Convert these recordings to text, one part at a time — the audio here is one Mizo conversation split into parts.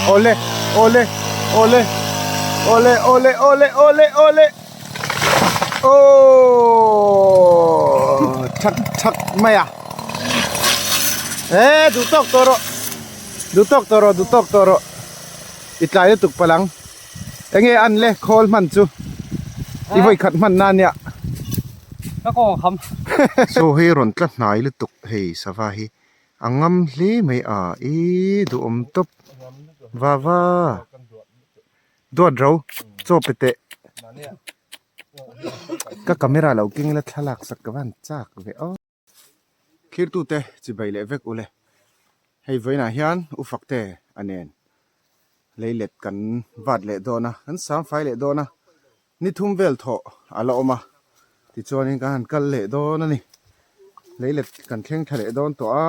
Awle awle awle awle awle awle awle awle aww thak thak mai a e duh tawk tawh rawh duh tawk tawh rawh duh tawk tawh rawh i tlai lutuk palh ang enge an le khawl hman chu i vawi khat hman na nia ka kawng a kham saw hei rawn tla hnai lutuk hei sava hi A ngam hle mai a, i duhawm tawp va va duat ro chaw pe teh ka camera lo keng ila thlalak sak ka van chak ve aw. Thirtute chibai leh vek ule hei vawiinah hian u Fakte a nen leilet kan vat leh dawn a kan sam fai leh dawn a. Ni thum vel thawh a la awm a, tichuanin kan han kal leh dawn a ni. Leilet kan thleng tha leh dawn tawh a,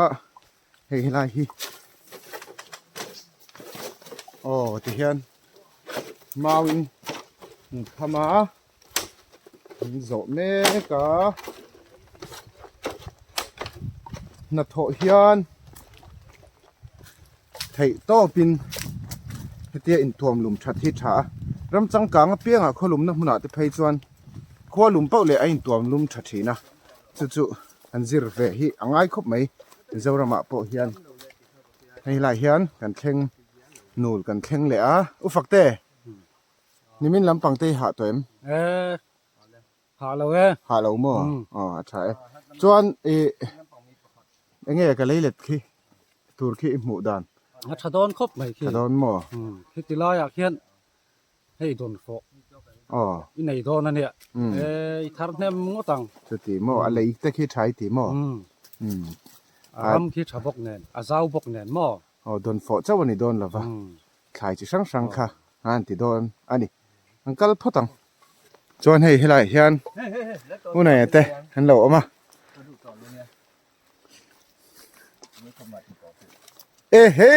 hei helai hi aw tihian mauin an kham a, an zawh mek a, hnathawh hian Theih tawpin hetia intuam lum that hi tha a, ram changkang apiangah khaw lumna hmunah te phei chuan khua lum pauh leh a intuam lum tha thin a, chu chu an zir ve hi a ngai khawp mai Mizoramah pawh hian hei lai hian kan thleng nul kan thleng leh a, u Fakte nimin lampang te i hah tawh em? Hah lo e. Hah lo maw? Aw a tha e. Chuan i enge ka lei let khi tur khi i hmuh dan? A tha dawn khawp mai khi. Tha dawn maw? Khiti laiah khian hei dawn fawh. Aw. I nei dawn a nia. E i thar hnem ngawt ang. Chuti maw? A lei te khi tha i ti maw? A ram khi tha bawk nen, a zau bawk nen maw? Aw dawn fawh chauh a ni dawn lova. Thlai chi hrang hrang kha a han ti dawn a ni. An kal phawt ang. Chuan hei helaiah hian Unaia te an lo awm a. Ehe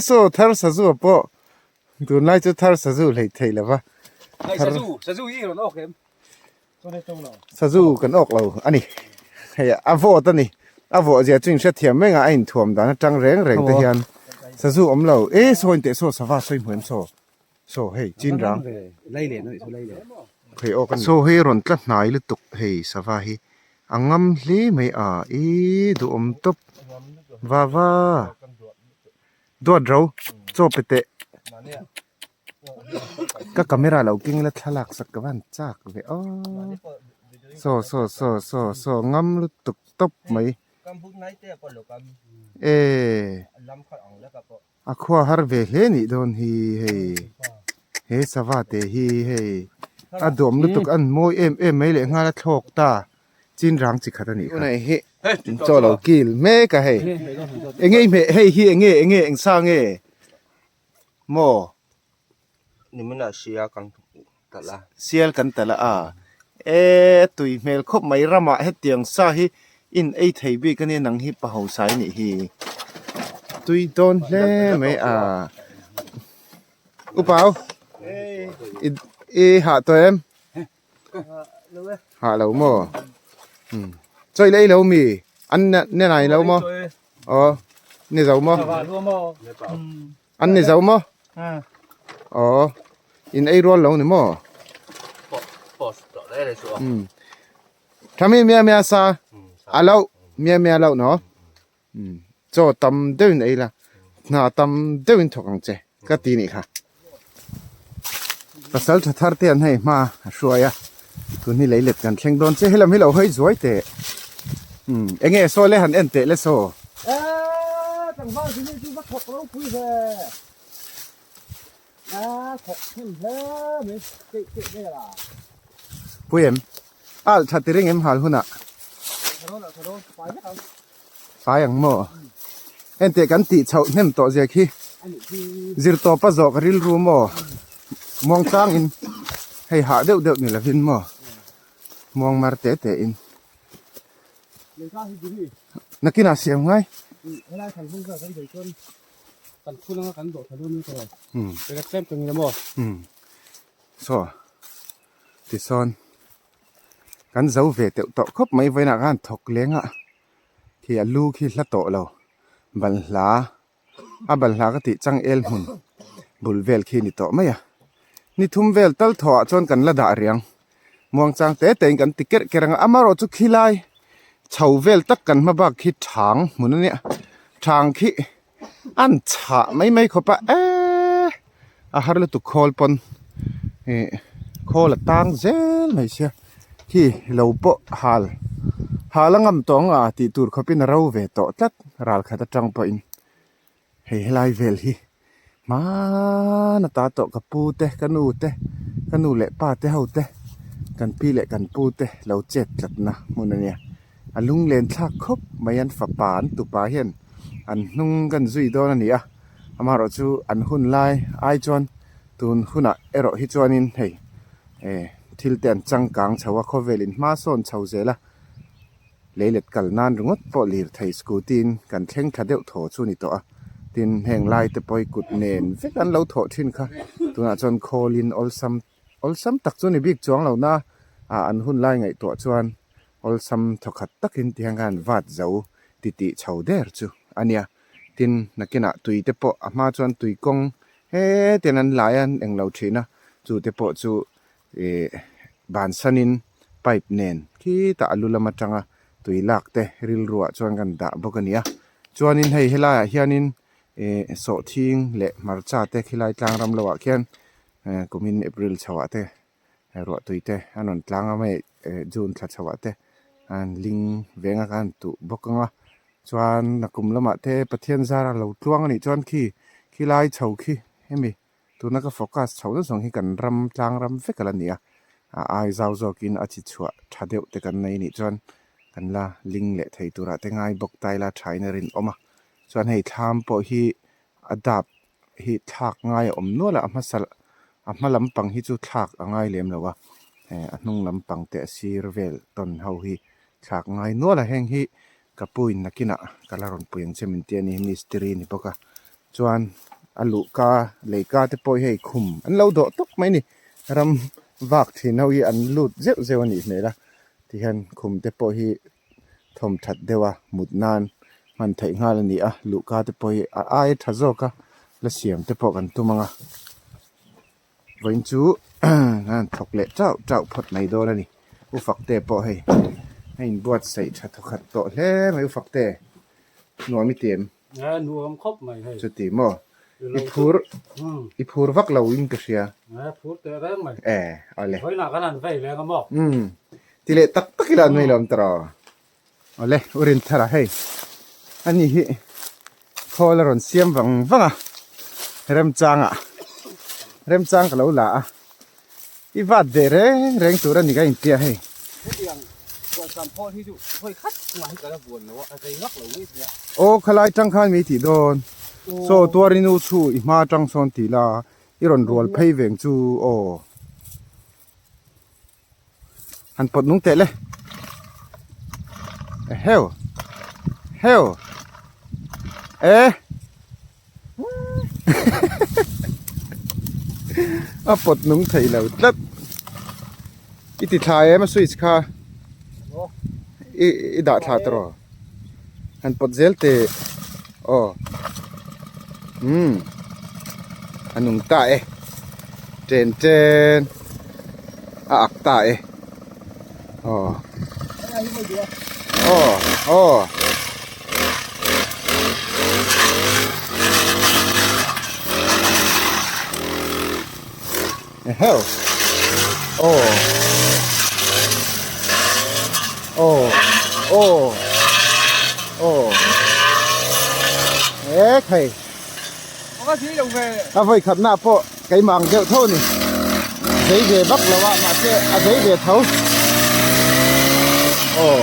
saw thar sazu ah pawh tunlai chu thar sazu hleih theih lo va. Sazu kan awk lo a ni. Hei a vawt a ni. A vawh zia chu in hrethiam mai ang a, a inthuam dan atang reng reng te hian sazu awm lo. E saw in teh saw sava sawi hmu em saw. Saw hei chin rang. Hei aw kan saw hei rawn tla hnai lutuk hei sava hi a ngam hle mai a i duhawm tawp va va duat ro chaw pe teh ka camera lo keng ila thlalak sak ka van chak ve aw saw saw saw saw saw ngam lutuk tawp mai e. A khua har ve hle nih dawn hi hei he sava te hi hei a duam lutuk an mawi em em mai leh nghal a thlawk ta chin rang chi khat a nih kha. Tunah hi chaw lo kil mek a hei enge i hmeh hei hi enge enge eng sa nge maw. Niminah sia kan talh a. Sial kan talh a a e tui hmel khawp mai ramah hetiang sa hi in ei thei bik a nia nang hi pa hausa i nih hi tui dawn hle mai a upau i i hah tawh em hah lo maw chawi lei lo mi an ne nai lo maw aw ni zo maw. An ni zo maw? Aw, in ei rual lo ni maw? Thami mia mia sa a loh mia mia loh no? Chaw tam deuhin ei la, hna tam deuhin thawk ang che ka ti nih kha. Pasal tha thar te an hei hma a hruai a, tun hi leilet kan thleng dawn che helam hi lo hawi zuai teh. Enge saw le han en teh le saw. Eee tlangval chu ni chu va thawk ropui ve. A thawk hnem hle mai keih keih vel a. Pui em? A alh tha ti ring em hal hunah? Tha dawn alh tha dawn fai vek ang. Fai ang maw? Enteh kan tih chhoh hnem tawh zia khi zirtawp a zawh ka rilru maw? Muang tlangin hei hah deuh deuh ni lovin maw? Muang mar te te in. Nakinah siam ngai. Saw tisawn kan zo ve teuh tawh khawp mai vawiinah khan thawk leng a khi a lu khi hla tawh lo balhla a balhla ka tih chang el hmun. bul vel khi ni tawh mai a. Ni thum vel tal thawh ah chuan kan la dah riang. Muangchang te te in kan ti kerh kerh ang a, amaherawh chu khilai chho vel tak kan hma bak khi thang hmun a nia. Thang khi an chhah mai mai khawp a eee a har lutuk khawl pawn ih khawl a tang zel mai sia khi lo pawh hal hal a ngam tawh ang a tih tur khawp in a ro ve tawh tlat ral khat atang pawh in hei helai vel hi hmana ta tawh ka pu te ka nu te ka nu leh pa te ho te kan pi leh kan pu te lo chet tlat na hmun a nia. A lunglen thlak khawp mai an fapa an tupa hian an hnung kan zui dawn a ni a, amaherawh chu an hun lai ai chuan tun hunah erawh hi chuanin hei eh thil te an changkang chho a khawvel in hma sawn chho zel a, leilet kal nan ringawt pawh lirthei scooty in kan thleng thla deuh thaw chu a ni tawh a, tin heng lai te pawh hi kut nen vek an lo thawh thin kha tunah chuan khawl in awlsam awlsam tak chu a ni bik chuang lo na ah an hun lai ngaihtuah chuan Awlsam thawkhat takin ti hian khan vat zo ti tih chho der chu a nia. Tin, nakinah tui te pawh a hma chuan tui kawng hetin an lai a, an englo thin a, chu te pawh chu ih bansanin pipe nen khitah a lu lam atanga tui lak te rilruah chuan kan dah bawk a ni a. Chuanin hei helaiah hianin ih sawhthing leh hmarcha te khilai tlang ram lohah khian kumin April chhoah te ruahtui te an rawn tlang a hei June thla chho ah te an ling veng a khan tuh bawk ang a chuan nakum lamah te Pathian zar a lo tluang a nih chuan khi khilai chho khi hemi tuna ka focus chho na zawng hi kan ram tlang ram vek a la ni a a ai zau zawkin a chi chhuah tha deuh te kan nei nih chuan kan la ling leh thei turah te ngai bawk ta ila thain a rinawm a chuan hei thlam pawh hi a dap hi thlak ngai a awm nual a a hmasa a hma lampang hi chu thlak a ngai lem lo a eh a hnung lampang te a sir vel tawn ho hi thlak ngai nual a heng hi ka pu in nakinah ka la rawn pui ang che min ti a ni mistiri a ni bawk a chuan a luhka leika te pawh hi hei khum an lo dawh tawp mai a ni ram vak thin ho hi an lut zeuh zeuh a nih hmel a tihian khum te pawh hi thawm that deuh a mut nan hman theih nghal a ni a luhka te pawh hi a aia tha zawk a la siam te pawh kan tum ang a vawiin chu an thawk leh chauh chauh phawt mai dawn a ni u Fakte pawh hei a inbuatsaih tha thawkhat tawh hle mai u Fakte nuam i ti em? A nuam khawp mai hei. Chuti maw? I phur i phur vak lo in ka hria. A phur teh reng mai. E awle. Vawiinah kan han vei leng a maw? Umm ti leh tak tak ila an mai lo ang tawh. Awle u Rinthara hei ani hi khawl a rawn siam vang vang a remchangah remchang ka lo la a. I vat ve reng reng tur a ni ka intia hei. Hetiang buansam phawl hi chu hawi khat chungah hi ka la buan lo a, ka zei ngak lo mai sia. Aw khalai tang khan mi tih dawn. Saw tuar i nu chu i hma tang sawn tih la i rawn rual phei veng chu aw. Han pawt nung teh le. Eheu. Heu. E. A pawt nung thei lo tlat i ti thla em a switch kha i i dah thla tawh rawh han pawt zel teh aw umm a nung ta e chen chen a ak ta e aw aw aw. Eheu. Aw. Aw. Aw. Aw. E thei. A vawi khat na pawh keimah ang deuh tho a ni. Zei ve vak lo a mahse a zei ve tho. Aw.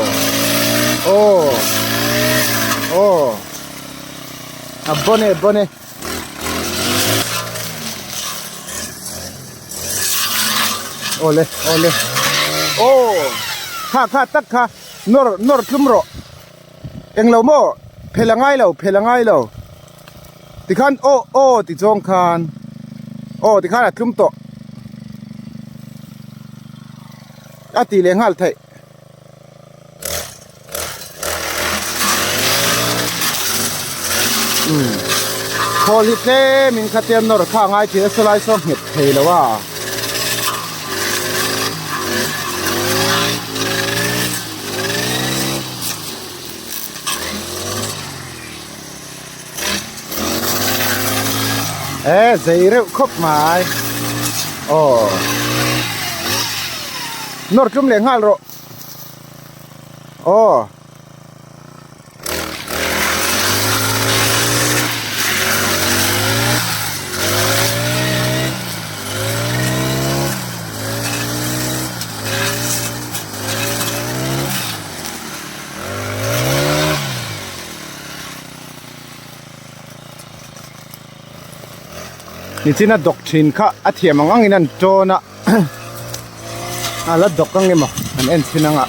Aw. Aw. A bone bone. Awle awle. Aw. Kha kha tak kha nawr nawr tlum rawh. Englo maw phel a ngai lo phel a ngai lo tikhan aw aw ti zawng khan aw tikhan a tlum tawh a tih leh nghal theih. Umm. Khawl hi tlem in khatia nawr kha a ngai thin a sawlai saw nghet thei lo a. E zei reuh khawp mai aw nawr tlum leh nghal rawh aw. Nichina dawk thin kha a thiam ang angin an tawn a a la dawk ang emaw an en thin ang a.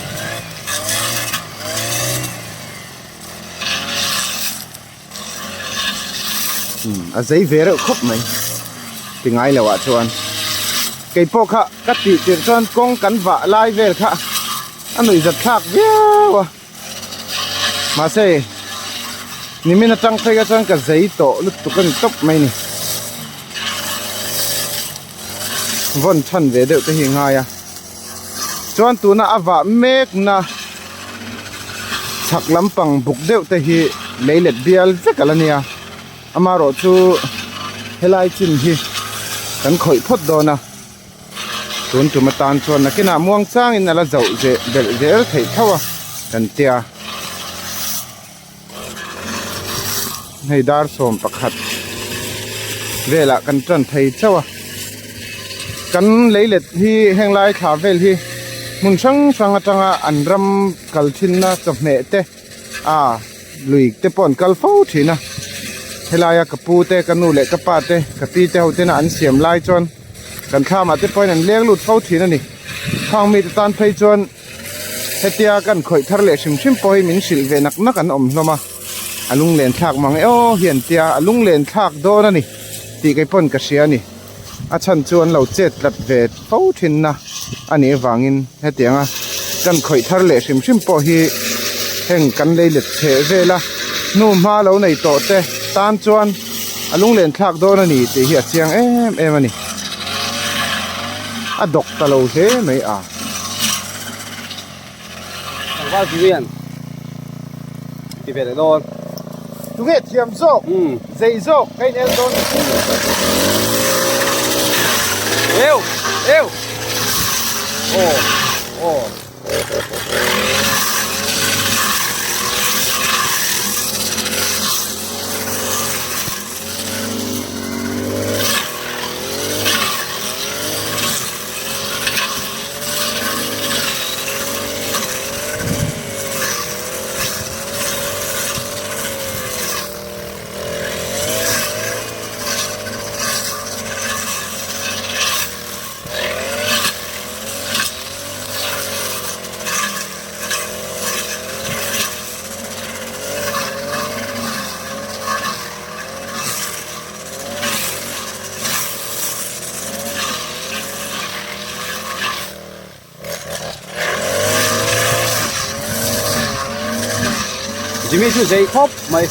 A zei ve reuh khawp mai ti ngai lo ah chuan kei pawh kha ka tih tirh chuan kawng kan vah lai vel kha a nuih zat thlak viau a. Mahse nimin atang phei kha chuan ka zei tawh lutuk a ni tawp mai ni. Vawn chhan ve deuh te hi a ngai a. Chuan tuna a vah mek na chhak lampang buk deuh te hi lei let bial vek a la nia. Amaherawh chu helai chin hi kan khawih phawt dawn a. Tun tum atan chuan nakinah muang changin a la zauh zeh belh zel theih tho a kan tia. Hei dar 11 velah kan tan thei chauh a. Kan leilet hi heng lai thla vel hi hmun hrang hrang atanga an ram kal thinna chawhmeh te a lui te pawh an kal fo thin a. Helaia ka pu te ka nu leh ka pa te ka pi te ho tena an siam lai chuan kan thlamah te pawhin an leng lut fo thin a ni. Khang mite tan phei chuan hetia kan khawih thar leh hrim hrim pawh hi min hrilh ve nak nak an awm hlawm a, a lunglen thlak mang e aw hi an tia, a lunglen thlak dawn a ni tih kei pawn ka hria a ni. A chhan chu an lo chet tlat ve fo thin na a nih avangin hetianga kan khawih thar leh hrim hrim pawh hi heng kan lei let chheh vel a, hnu hma lo nei tawh te tan chuan a lunglen thlak dawn a ni tih hi a chiang em em a ni. A dawk ta lo hle mai a. Tlangval Julian ti ve leh dawn. Tunge thiam zawk, zei zawk ka in el dawn. Eu! Eu! Aw! Aw! Jimmy chu zei khawp mai.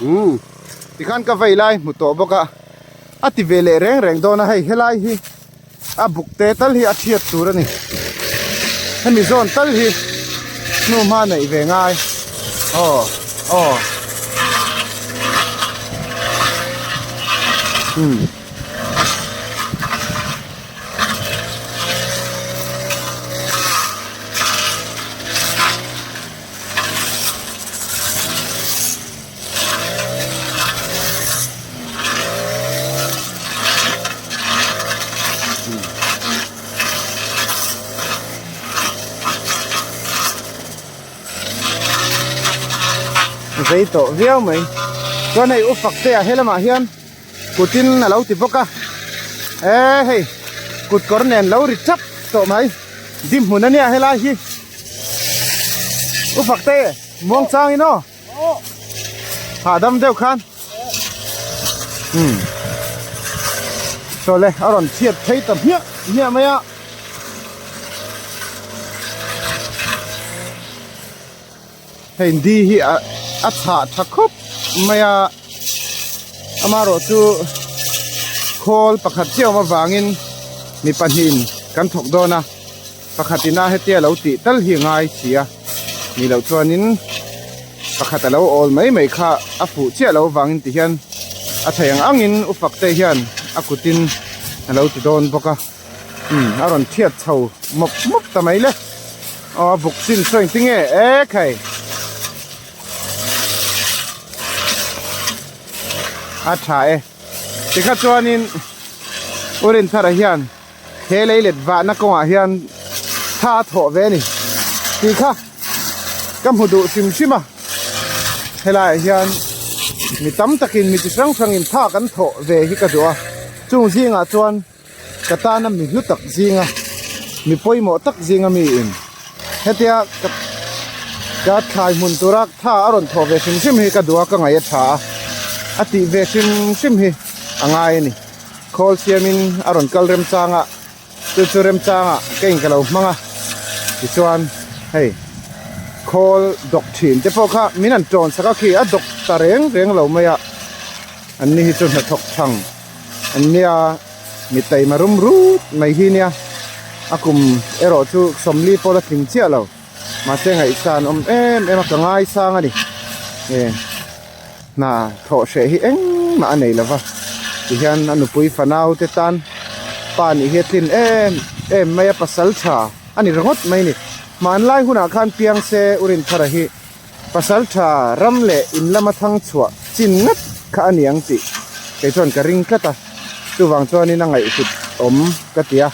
Umm tikhan ka vei lai hmu tawh bawk a a ti ve leh reng reng dawn a hei helai hi a buk te tal hi a thiat tur a ni hemi zawn tal hi hnu hma neih ve ngai aw aw umm. zei tawh viau mai. Chuan hei u Faktea he lamah hian kutin a lo ti bawk a, e hei kut kawr nen lo ri tap tawh mai. Dim hmun ania helai hi. U Fakte muang changin aw. Hahdam deuh khan. Umm. Saw le a rawn chhiat phei ta hmiah hmiah mai a. Hei di hi a a chhah tha khawp mai a. Amaherawh chu khawl pakhat chiah awm avangin mi pahnihin kan thawk dawn a. Pakhat ina hetia lo tih tal hi ngai si a, ni loh chuanin pakhat a lo awl mai mai kha a fuh chiah lo avangin ti hian a thei ang angin u Fakte hian a kutin a lo ti dawn bawk a, umm a rawn thiat chho mawp mawp ta mai le, aw a vuk chin saw engtin nge e khai a tha e tikha chuanin u Rinthara hian. He lei let vahna kawngah hian tha a thawh ve a ni tih kha ka hmu duh hrim hrim a, helaiah hian mi tam takin mi chi hrang hrangin tha kan thawh ve hi ka duh a, chung zingah chuan ka tana mi hlu tak zinga mi pawimawh tak zinga miin hetia ka ka thlai hmun tura tha a rawn thawh ve hrim hrim hi ka duh a, ka ngaih a tha a, a tih ve hrim hrim hi a ngai a ni. Khawl siamin a rawn kal remchang a, chu chu remchangah ka in ka lo hmang a, tichuan hei khawl dawk thin te pawh kha min han tawn sak a khi a dawk ta reng reng lo mai a, an ni hi chu hnathawk thang an nia mi taima rum rut mai hi nia, a kum erawh chu sawmli pawh la tling chiah lo, mahse ngaihsan awm em em a ka ngaisang a ni e. Hna thawh hreh hi engmah a nei lova, tihian a nupui fanau te tan pa nih hi a tlin em em mai a, pasal tha a ni ringawt mai a ni. Hmanlai hunah khan piang se u Rinthara hi pasal tha ram leh in lama thang chhuah chin ngat kha a ni ang tih kei chuan ka ring tlat a, chuvang chuanin a ngaihhlut awm ka ti a,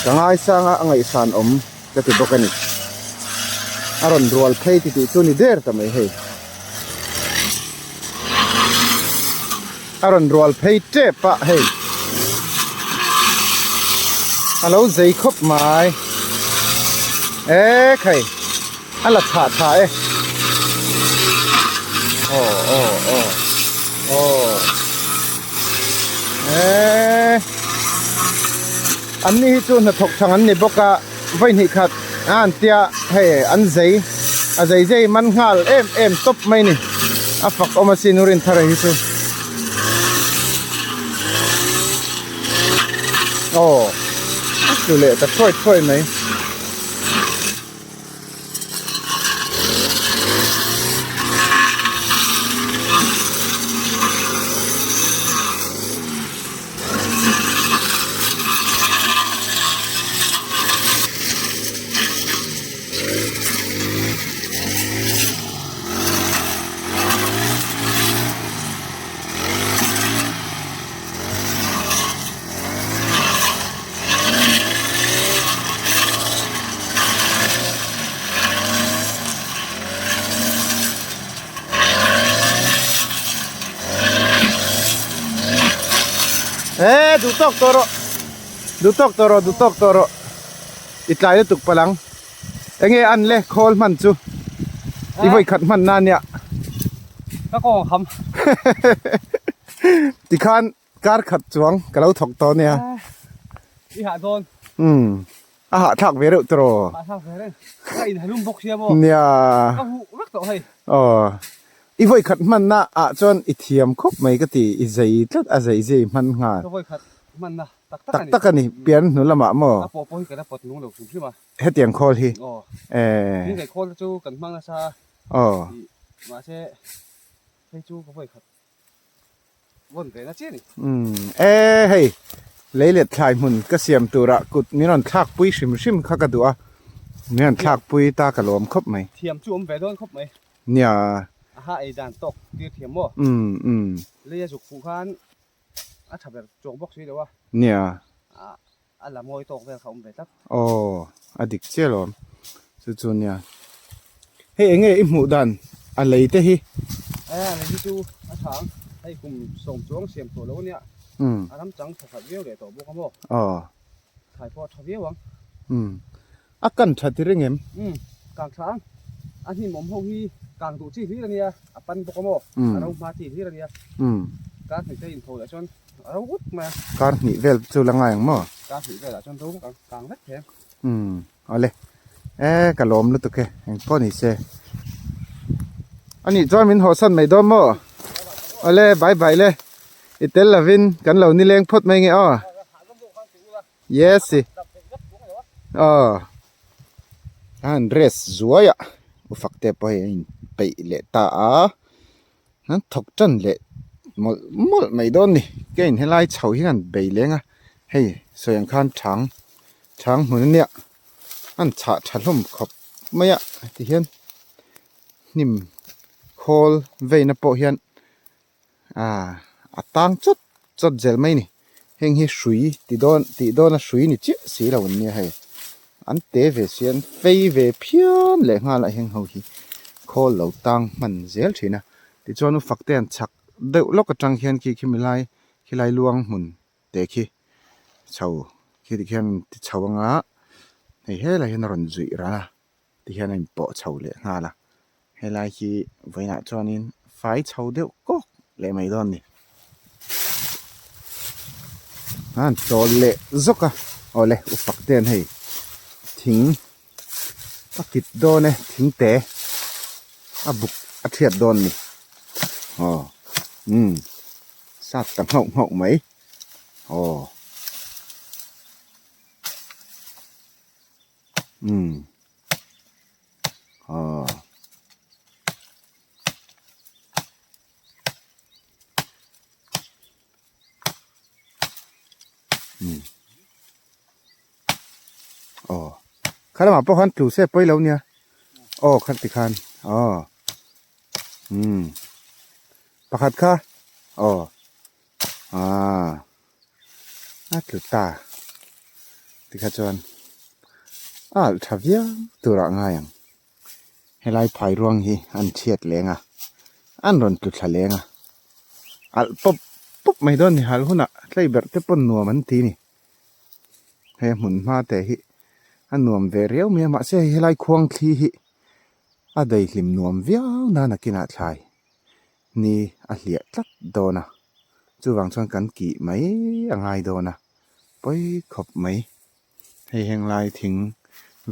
ka ngaisang a, a ngaihsan awm ka ti bawk a ni. A rawn rual phei ti tih chu ni der ta mai hei. A rawn rual phei tep a hei. A lo zei khawp mai. E khai a la chhah tha e. Aw aw aw aw e. An ni hi chu hnathawk thang an ni bawk a, vawi hnih khat a an tia hei an zei a zei zei man nghal em em tawp mai ni a fak awm asin u Rinthara hi chu aw a tlu leh ta thuai thuai mai. Eee duh tawk tawh rawh duh tawk tawh rawh duh tawk tawh rawh i tlai lutuk palh ang enge an le khawl hman chu i vawi khat hman na ania ka kawng kham tikhan Kar khat chuang ka lo thawk tawh nia. I hah dawn. Umm a hah thlak ve reuh tawh. Hah thlak ve reng. Ka in halum bawk sia maw. Nia. Ka huh vek tawh hei. Aw. I vawi khat hmanna ah chuan i thiam khawp mai ka ti. I zei tlat a zei zei hman nghal. Ka vawi khat hmanna tak tak a ni. Tak tak a ni. Pian hnu lamah maw. A pawh pawh hi ka la pawt nung lo hrim hrim a. Hetiang khawl hi. Aw. Eh. Thingkai khawl te chu kan hmang nasa. Aw. Mahse hei chu ka vawi khat. Vawn ve na chiah ni. Umm e hei lei let thlai hmun ka siam turah kut min rawn thlak pui hrim hrim kha ka duh a min rawn thlak pui ta ka lawm khawp mai. Thiam chu awm ve dawn khawp mai. Nia. A ha ei dan tawk tir thiam maw? Umm umm. Lei a zuk fuh khan a tha ber chuang bawk si lo a. Nia. A la mawi tawk vel kha awm ve tlat. Aw, a dik chiah lo chu chu nia. Hei enge i hmuh dan a lei te hi? Eh, hi chu a tha ang. Hei kum sawm chuang siam tawh lo ania. A ram chang tha khat viau leh tawh bawk a maw? Aw. Thlai pawh a tha viau ang. A kan tha ti reng em? Kang tha ang. A hnim awm ho hi kang duh chi hlir ania, a pan bawk a maw? A ro hma chi hlir ania. Kar hnih te intho leh chuan a ro ut mai a. Kar hnih vel chu la ngai ang maw? Kar hnih velah chuan ro vek ang, kang vek thei ang. Awle e ka lawm lutuk e eng pawh ni se anih chuan min hawhsan mai dawn maw awle bye bye le i tel lovin kan lo nileng phawt mai nge aw yes i aw a han rest zuai a u fak te pawh hei a inpeih leh ta a an thawk tan leh mawlh mawlh mai dawn a ni kein helai chho hi an bei leng a hei sawi ang khan thang thang hmun ania an chhah tha hlawm khawp mai a tihian hnim khawl veina pawh hian aaa a tang chawt chawt zel mai a ni heng hi hrui ti dawn tih dawna hrui ni chiah si lo an nia hei an te ve si an fei ve phian leh nghal a heng ho hi khawl lo tang hman zel thin a tichuan u fakte an chhak deuh lawk atang hian khi khimi lai khilai luang hmun te khi chho khi tikhian ti chho anga hei helai hian a rawn zuih ran a tihian a inpawh chho leh nghal a helai hi vawiinah chuanin fai chho deuh kawk leh mai dawn a ni a han chawl leh zawk a awle upak te an hei thing a kit dawn e thing te a buk a thiat dawn a ni aw umm sat ta nghauh nghauh mai aw. Umm aw umm aw kha lamah pawh khan tlu se pawi lo nia aw kha ti khan aw umm pakhat kha aw aaa. A tlu ta tikha chuan a alh tha viau turah ngai ang helai phai ruang hi an chhiat leng a an rawn tlu thla leng a alh pawp pawp mai dawn a ni hal hunah tlei berh te pawn nuam an ti a ni he hmun hma te hi a nuam ve riau mai a mahse hei helai khuang thli hi a daihlim nuam viau nan a kinah thlai. Ni a hliah tlat dawn a, chuvang chuan kan kih mai a ngai dawn a, pawi khawp mai. Hei heng lai thing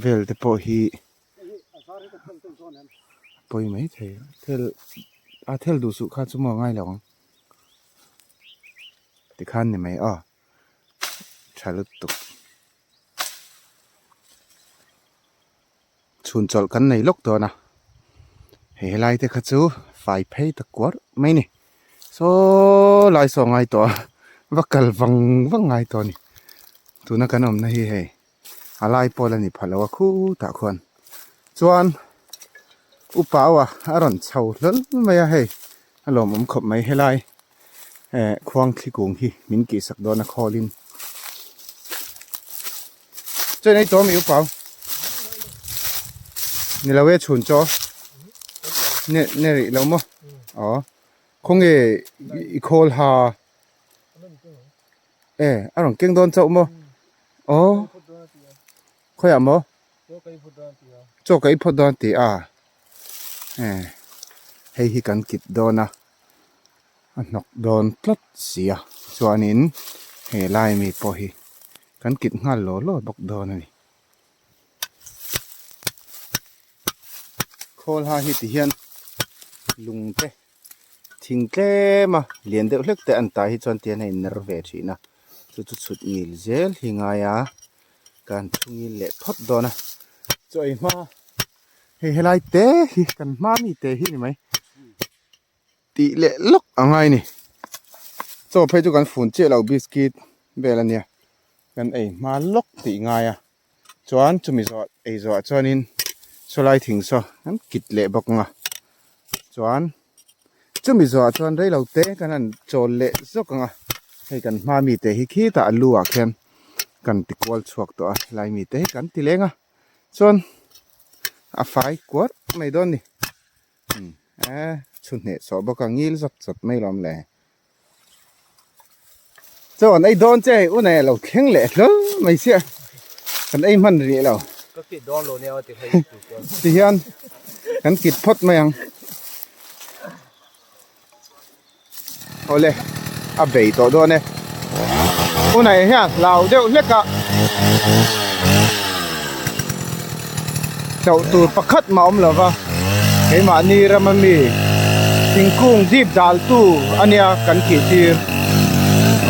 vel te pawh hi pawi mai thei a, thel a thel duh suh kha chu maw ngai lo ang tikhan ni mai aw tha lutuk. Chhun chawlh kan nei lawk dawn a, hei helai te kha chu fai phei ta kuar mai a ni. Saw lai saw ngai tawh a, va kal vang vang ngai tawh a ni. Tuna kan awmna hi hei a lai pawl a ni pha lo a khutah khuan chuan upa ho a rawn chho hlawl mai a hei a lawmawm khawp mai helai eh khuang thli kung hi min kihsak dawn a khawlin. Chaw nei tawh mi upau ni lo e chhun chaw ne ne rih lo maw aw khawnge i khawl ha e a rawn keng dawn chauh maw aw khawiah maw chaw ka ei phawt dawn a ti a e hei hi kan kit dawn a. A hnawk dawn tlat si a chuanin he lai mi pawh hi kan kit nghal law law bawk dawn a ni. Khawl ha hi ti hian lung te thing tlem a lian deuh hlek te an tai hi chuan tihian a inner ve thin a chu chu chhut ngil zel hi ngai a kan thu ngil leh phawt dawn a chaw ei hma hei helai te hi kan hma mi te hi ni mai. Tih leh lawk a ngai ni. Chaw phei chu kan fun chiah lo biscuit vel a nia. Kan ei hma lawk tih ngai a. Chuan chumi zawh ei zawhah chuanin sawlai thing saw kan kit leh bawk ang a. Chuan chumi zawhah chuan rei lo te kan han chawl leh zawk ang a. Hei kan hma mite hi khitah a lu ah khian kan ti kual chhuak tawh a helai mite hi kan ti leng a. Chuan a fai kuar mai dawn a ni. Chhu hneh sawh bawk a ngil zawt zawt mai lawm le. Chaw an ei dawn che hei u nei a lo thleng leh hlawl mai sia kan ei hman rih lo. Ka kit dawn lo nia ti hei tu chuan. Ti hian kan kit phawt mai ang. Awle a bei tawh dawn e. U nei hian hlau deuh hlek a. Chauh tur pakhat mah awm lova keimahni rama mi thingkung dip dal tu ania kan tih tir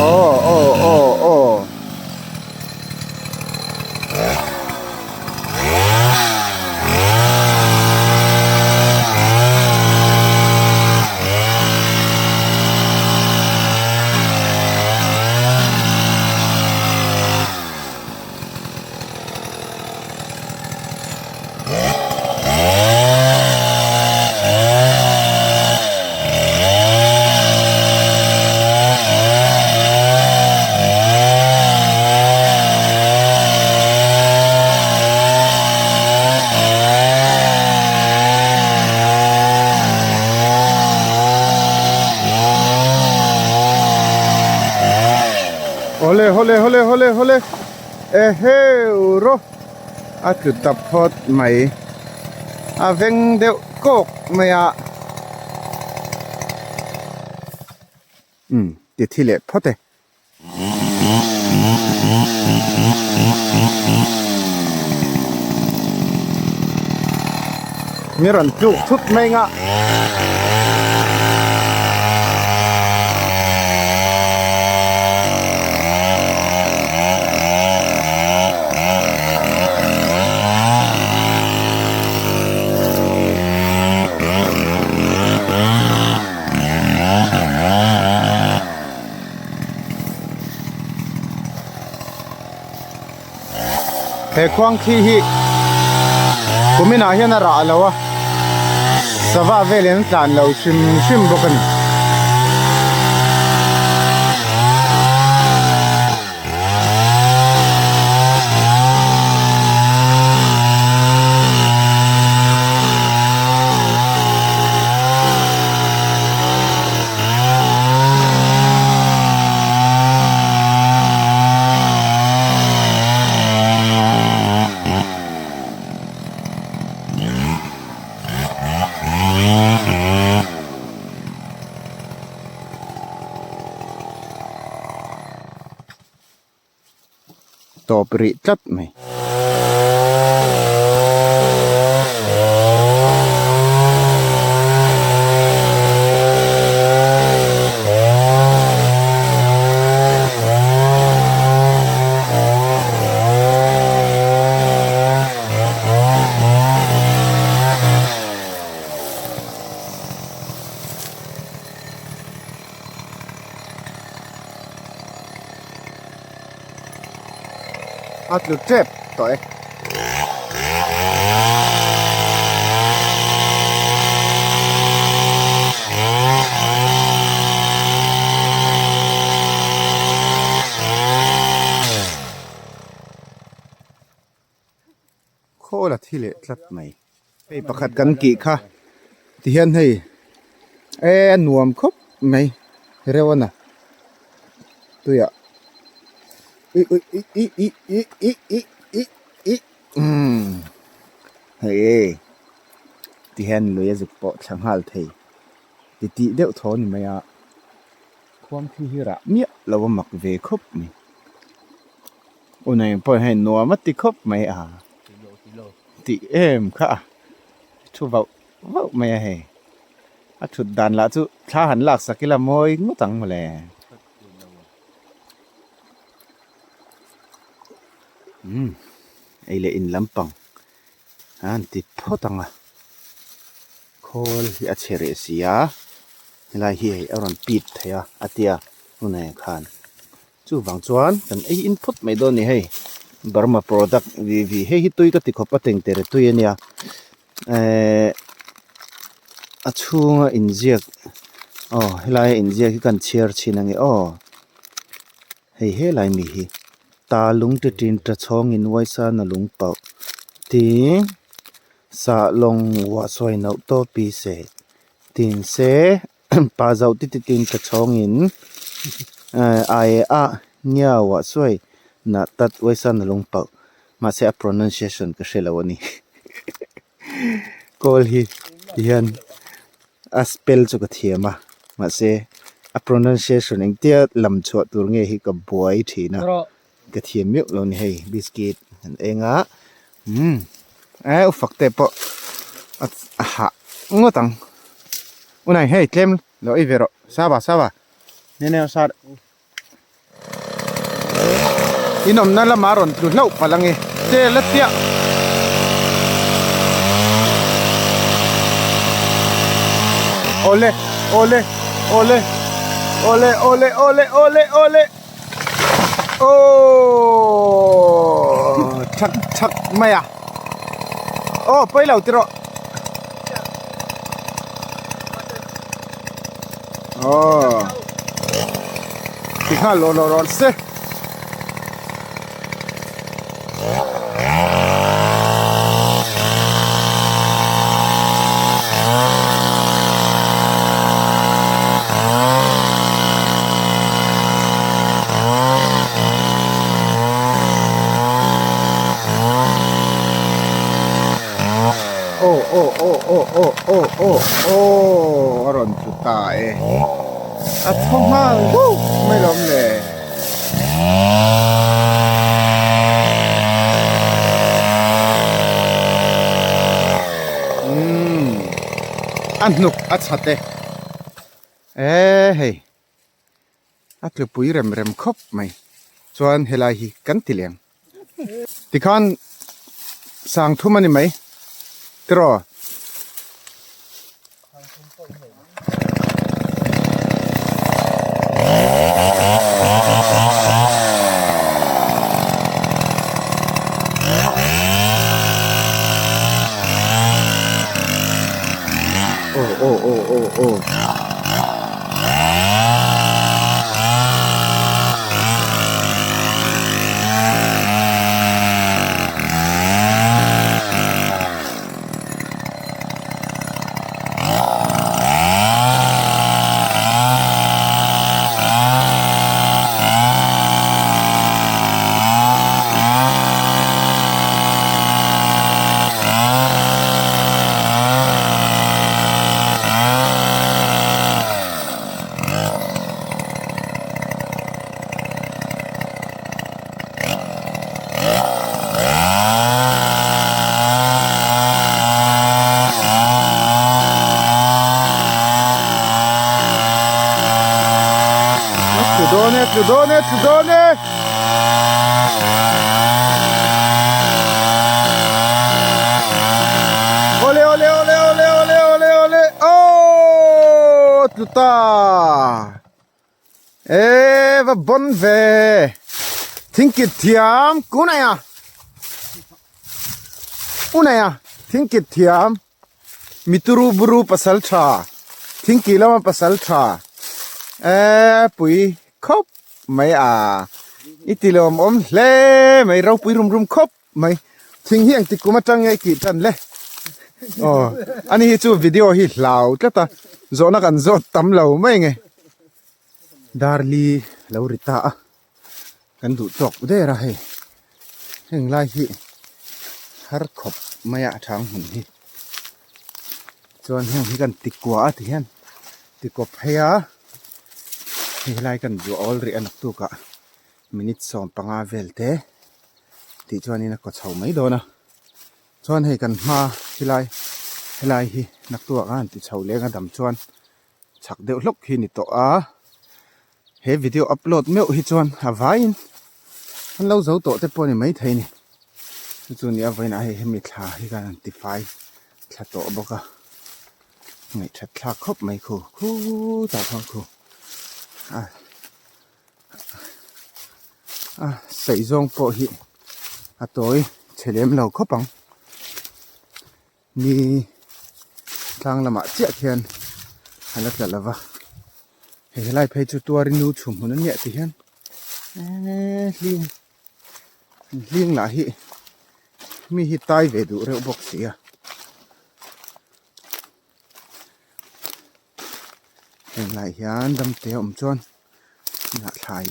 aw aw aw aw. Hawle hawle hawle hawle hawle eheu rawh a tlu ta phawt mai a veng deuh kawk mai a umm ti thi leh phawt e. Mi rawn tluk thut mai nga. He khuang khi hi kuminah hian a rah lo a sava velin an tlan lo hrim hrim bawk a ni. Tawp rih tlat mai. A tlu tep tawh e. Khawl a thi leh tlat mai. Hei pakhat kan kih kha tihian hei e a nuam khawp mai reuh a na tuiah ih ih ih ih ih ih ih ih ih ih umm hei tihian lui a zuk pawh thla nghal thei ti tih deuh thaw a ni mai a khuam khi hi rah miah lo a mak ve khawp mai. U nei pawh hei nuam a ti khawp mai a tih em kha a thu vauh vauh mai a hei a thut dan lah chu thla han lak sak ila mawi ngawt ang mawle umm ei leh in lampang a han ti phawt ang a khawl hi a chhe reh si a helai hi hei a rawn pip thei a a tia u nei khan. Chuvang chuan kan ei in phawt mai dawn a ni hei Burma product vi vi hei hi tui ka ti khawp a tengtere tui a nia ehh a chhunga inziak aw helaia inziak hi kan chhiar chhin ang e aw hei helai mi hi ta lung ti tin ta chhawng in uaisa na lung pauh tin sah lawng uah sawi nauh tawp pi se. Tin se pa zoh ti ti tin tha chhawng in ai a ngiau ah sawi nah tat uaisa na lung pauh mahse a pronunciation ka hre lo a ni kawl hi ti hian a spell chu ka thiam a mahse a pronunciation engtia lam chhuah tur nge hi ka buai thin a ka thiam meuh lo a ni hei biscuit an eng a umm eh u fak te pawh a hah ngawt ang unai hei tlem lo ei ve rawh sava sava ne ne sar in awmna lamah rawn tlu hlauh palh ange che la chiah. Awle awle awle awle awle awle awle awle Aww thak thak mai a aw pawi lo tiraw aw tikhan lawh lawh rawh se. Aw aw aw aw aw aw aw aw a rawn tlu ta e a thaw nghal buk mai lawm le. Umm a hnuk a chhat e eh hei a tlupui rem rem khawp mai chuan helai hi kan ti leng tikhan sang thum a ni mai tiraw. Aw aw aw aw aw. Tlu dawn e tlu dawn e tlu dawn e. Awle awle awle awle awle awle awle aww tlu ta. E va bon ve thingkit thiam kunai a unai a thingkit thiam mituru buru pasal tha thingkih lama pasal tha e pui khawp mai a i ti lawm awm hle mai ropui rum rum khawp mai thing hi engtik kum atang nge i tih tan le aw ani hi chu video hi hlau tlat a zawhna kan zawt tam lo mai nge darli lo ri ta a kan duh tawk der a hei heng lai hi har khawp mai a thang hmun hi chuan heng hi kan ti kua a ti hian ti kawp phei a hei helai kan zuah awl rih a naktuk ah. Minute 15 vel te tih chuanin a kaw chho mai dawn a chuan hei kan hma helai helai hi naktuah khan ti chho leng a dam chuan chak deuh hlawk hi ni tawh a he video upload meuh hi chuan a vaiin an lo zo tawh te pawh a ni maithei a ni chu chu nia vawiinah hei hemi thla hi khan an tifai thla tawh bawk a ngaihthat thlak khawp mai khu khutah khuan khu a. A saih zawng pawh hi a tawi chhe lem lo khawp ang ni tlang lamah chiah khian a la tla lo va hei helai phei chu tuarin nu chhum hmun a nia ti hian eee hling hling lah hi mi hi tai ve duh reuh bawk si a. Heng laiah hian damte a awm chuan inah thlai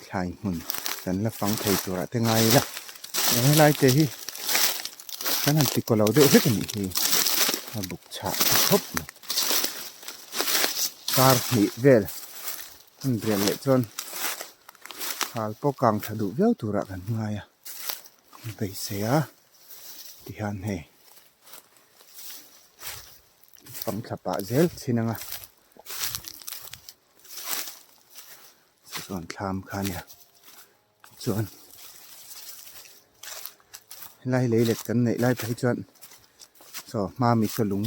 thlai hmun kan la fang thei turah te ngai ila helai te hi kan han ti kaw lo deuh hlek a nih hi a buk chhah khawp mai kar hnih vel an rian leh chuan hal pawh kang tha duh viau turah kan ngai a beisei a tihian hei pang thla pah zel chin anga chuan thlam kha ania chuan helai lei let kan neih lai phei chuan saw hma mi saw lung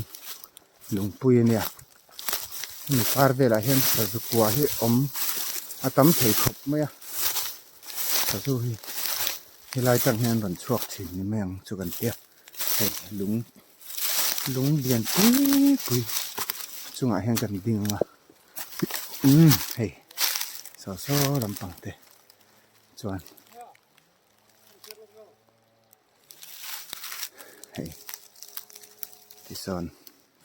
lungpui ania hemi kar velah hian sazu kua hi awm a tam thei khawp mai a sazu hi helai tang hian rawn chhuak thin ni mai ang chu kan tia hei lung lung lian pui pui chungah hian kan ding ang a umm hei saw saw lampang te chuan hei tisawn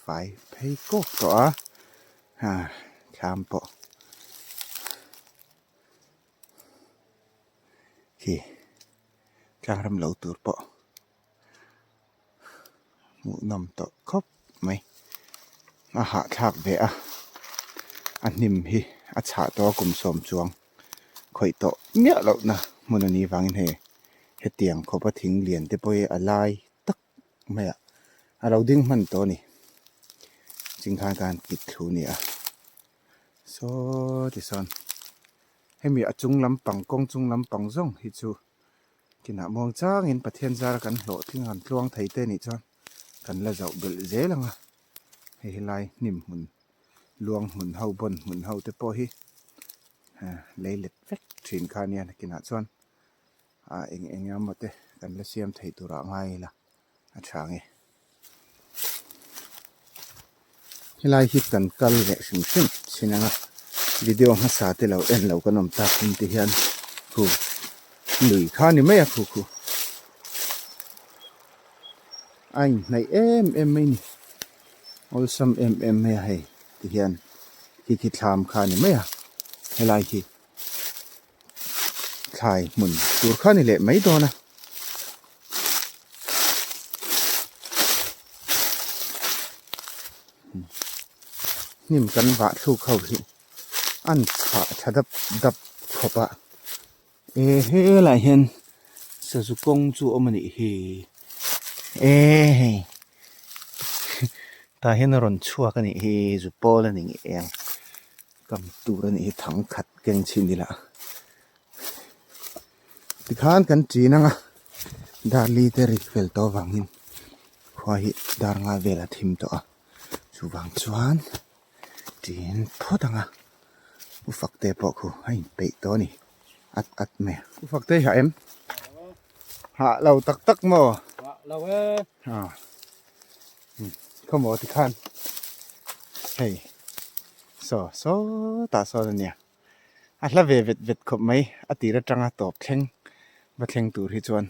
fai phei kawk tawh a ha thlam pawh khi tlang ram lo tur pawh hmuhnawm tawh khawp mai a hahthlak ve a a hnim hi a chhah tawh a kum sawm chuang khawih tawh miah loh na hmun a nih vangin hei hetiang khawpa thing lian te pawh hi a lai tak mai ah a lo ding hman tawh a ni chingkhan khan kit thlu a ni a saw tisawn hemi a chung lampang kawng chung lampang zawng hi chu Kinah muang changin Pathian zara kan hlawhtling han tluang thei te nih chuan kan la zauh belh zel ang a, hei helai hnim hmun luang hmun ho bawn hmun ho te pawh hi lei let vek thin kha ania nakinah chuan ah eng eng emaw te kan la siam thei turah ngai ila a tha ang e. Helai hi kan kal leh hrim hrim chin anga video hmasa te lo en lo kan awm tak hun te hian khu lui kha ni mai a khu khu a inhnaih em em mai ni awlsam em em mai a hei ti hian khi khi thlam kha ni mai a helai hi thlai hmun tur kha ni leh mai dawn a. Hnim kan vah thluk ho hi an chhah tha dap dap khawp a e helaiah hian sazu kawng chu a awm a nih hi e hei tah hian a rawn chhuak a nih hi zu pawl a ni ngei ang. Kam tur a nih hi thang khat keng chhin ila tikhan kan ṭin ang a dar li te rik fel tawh avangin khua hi dar nga vel a thim tawh a chuvang chuan ṭin phawt ang a u Fakte pawh khu a inpeih tawh a ni at at mai a. U Fakte i hah em? Hah lo tak tak maw? Hah lo e. Khawmaw tikhan hei saw saw tah sawn a nia a hla ve vet vet khawp mai a tir atanga tawp thleng va thleng tur hi chuan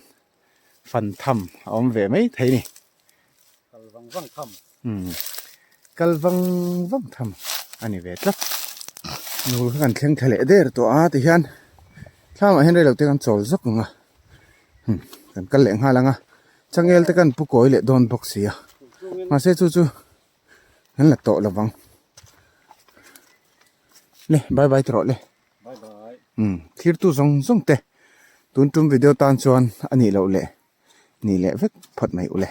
fan tham a awm ve mai thei a ni. Kal vang vang tham. Umm kal vang vang tham a ni ve tlat. Nul kha kan thleng thla leh der tawh a tihian thlamah hian reilote kan chawl zawk ang a umm kan kal leh nghal ang a. Changel te kan pu kawi leh dawn bawk si a, mahse chu chu an la tawh lovang. Le bye bye tawh rawh le. Bye bye. Umm thirtu zawng zawng te tun tum video tan chuan a nih loh leh nih leh vek phawt mai u le.